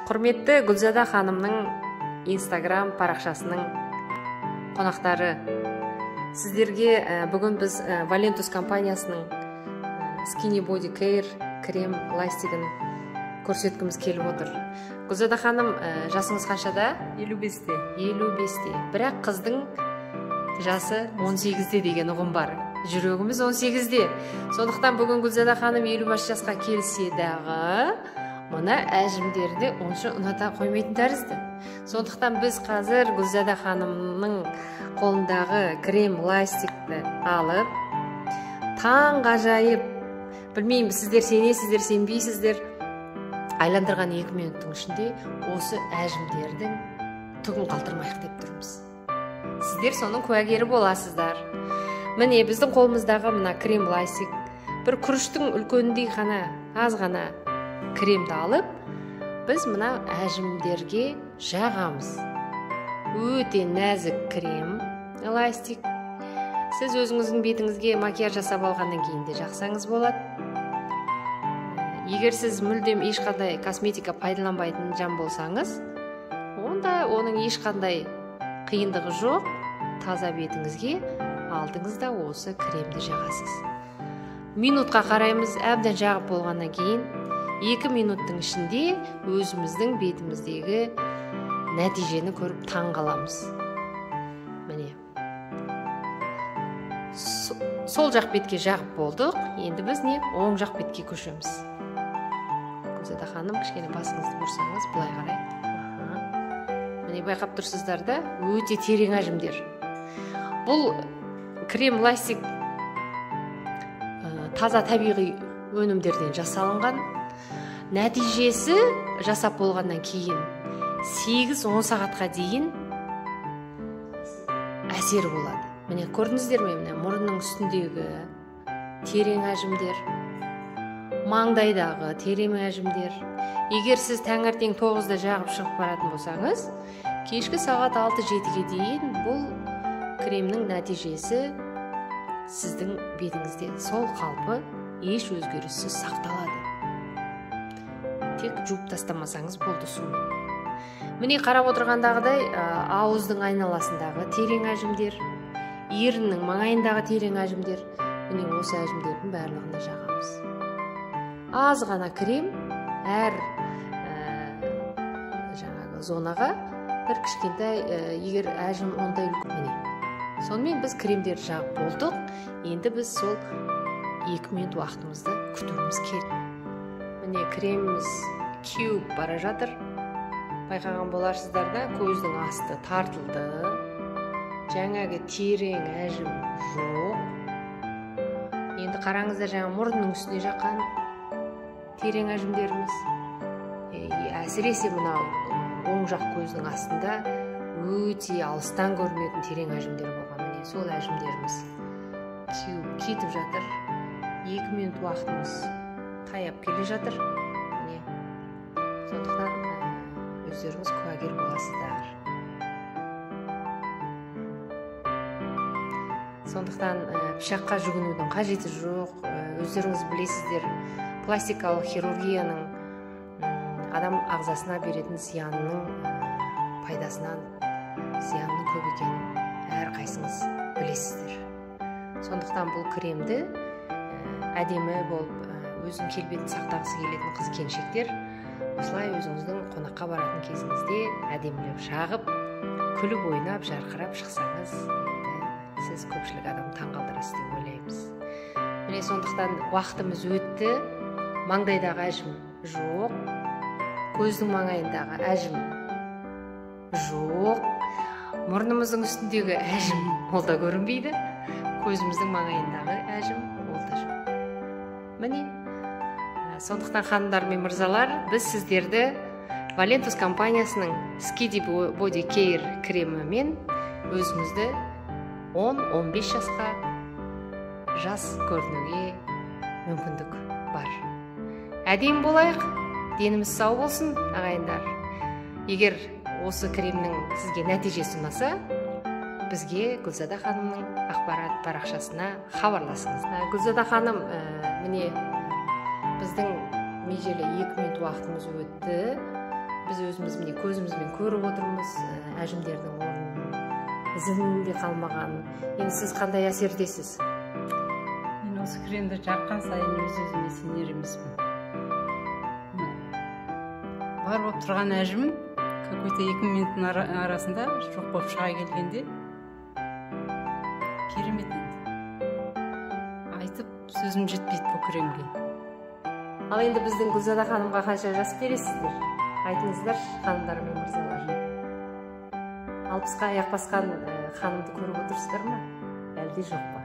Құрметті Гүлзада ханымның Инстаграм парақшасының қонақтары, сіздерге бүгін біз Valentus компаниясының Skinny Body Care крем ластигін көрсеткіміз келіп отыр. Гүлзада ханым, жасыңыз қаншада? 55-те. 55-те. Бірақ қыздың жасы 18-де деген ұғым бар. Жүрегіміз 18-де. Сондықтан бүгін Гүлзада ханым 55 жасқа келсе дағы, мына әжімдерді онша ұната қоймайтын тәрізді. Сондықтан біз қазір Гүлзада ханымның қолындағы крем ластикті алып, таңғажайып, білмеймін, сіздер сенесіздер, сенбейсіздер, айландырған 2 минуттың ішінде осы әжімдердің түгін қалдырмайық деп тұрмыз. Сіздер соның куәгері боласыздар. Міне біздің қолымыздағы мына крем ластик, бір күріштің үлкеніндей ғана, аз ғана кремді алып, біз мына әжімдерге жағамыз. Өте нәзік крем ластик. Сіз өзіңіздің бетіңізге макияж жасап алғаннан кейін де жақсаңыз болады. Егер сіз мүлдем ешқандай косметика пайдаланбайтын жан болсаңыз, онда оның ешқандай қиындығы жоқ. Таза бетіңізге алдыңызда осы кремді жағасыз. Минутқа қараймыз, әбден жағып болғаннан кейін 2 минуттың ішінде өзіміздің бетіміздегі нәтижені көріп таң қаламыз. Міне. Сол жақ бетке жағып болдық. Енді біз не оң жақ бетке көшеміз. Гүлзада ханым, кішкене басыңызды бұрсаңыз былай қарай. Міне байқап тұрсыздар да, өте терең әжімдер. Бұл крем ластик таза табиғи өнімдерден жасалынған. Нәтижесі жасап болғаннан кейін 8-10 сағатқа дейін әсері болады. Міне көрдіңіздер ме, міне мұрынның үстіндегі терең әжімдер, маңдайдағы терең әжімдер. Егер сіз таңертең 9-да жағып шығып баратын болсаңыз, кешкі сағат 6-7-ге дейін бұл кремнің нәтижесі сіздің бетіңізде сол қалпы еш өзгеріссіз сақталады. Тек жуып тастамасаңыз болды сумен. Міне қарап отырғандағыдай, ауыздың айналасындағы терең әжімдер, еріннің маңайындағы терең әжімдер, міне осы әжімдердің барлығына жағамыз. Аз ғана крем әр жаңағы зонаға бір кішкентай, егер әжім ондай үлкен, міне. Сонымен біз кремдерді жағып болдық. Енді біз сол 2 минут уақытымызды күтуіміз керек. Міне креміміз кеуіп бара жатыр. Байқаған боларсыздар да, көздің асты тартылды. Жаңағы терең әжім жоқ. Енді қараңыздар, жаңа мұрынның үстіне жаққан терең әжімдеріміз. Әсіресе мынау оң жақ көздің астында өте алыстан көрінетін терең әжімдер болған. Міне сол әжімдеріміз кеуіп кетіп жатыр. 2 минут уақытымыз таяп келе жатыр. Міне. Сондықтан өздеріңіз куәгер боласыздар. Сондықтан пышаққа жүгінудің қажеті жоқ. Өздеріңіз білесіздер, пластикалық хирургияның адам ағзасына беретін зиянының пайдасынан зиянның көп екенін әрқайсыңыз білесіздер. Сондықтан бұл кремді әдемі болып өзінің келбетін сақтағысы келетін қыз келіншектер осылай өзіңіздің қонаққа баратын кезіңізде әдемілеп жағып, күліп ойнап, жарқырап шықсаңыз, енді сіз көпшілік адам таңғалдырасыз деп ойлаймыз. Міне сондықтан уақытымыз өтті. Маңдайдағы әжім жоқ, көздің маңайындағы әжім жоқ, мұрнымыздың үстіндегі әжім ол да көрінбейді, көзіміздің маңайындағы әжім ол да жоқ. Міне, сондықтан ханымдар мен мырзалар, біз сіздерді Valentus компаниясының Skinny Body Care кремімен өзіңізді 10-15 жасқа жас көрінуге мүмкіндік бар. Әдемі болайық, деніміз сау болсын, ағайындар. Егер осы кремнің сізге нәтижесі ұнаса, бізге Гүлзада ханымның ақпарат парақшасына хабарласыңыз. Гүлзада ханым, міне біздің межелі 2 минут уақытымыз өтті. Біз өзіміз, міне, көзімізбен көріп отырмыз әжімдердің орнын, ізінің де қалмағанын. Енді сіз қандай әсердесіз? Мен осы кремді жаққан сайын өз өзіме сенер емеспін. Бар болып тұрған әжім какой-то 2 минуттың арасында жоқ болып шыға келгенде, керемет енді, айтып сөзім жетпейді бұл кремге. Ал енді біздің Гүлзада ханымға қанша жас бересіздер, айтыңыздаршы, ханымдар мен мырзалар? 60-қа аяқ басқан ханымды көріп отырсыздар ма, әлде жоқ па?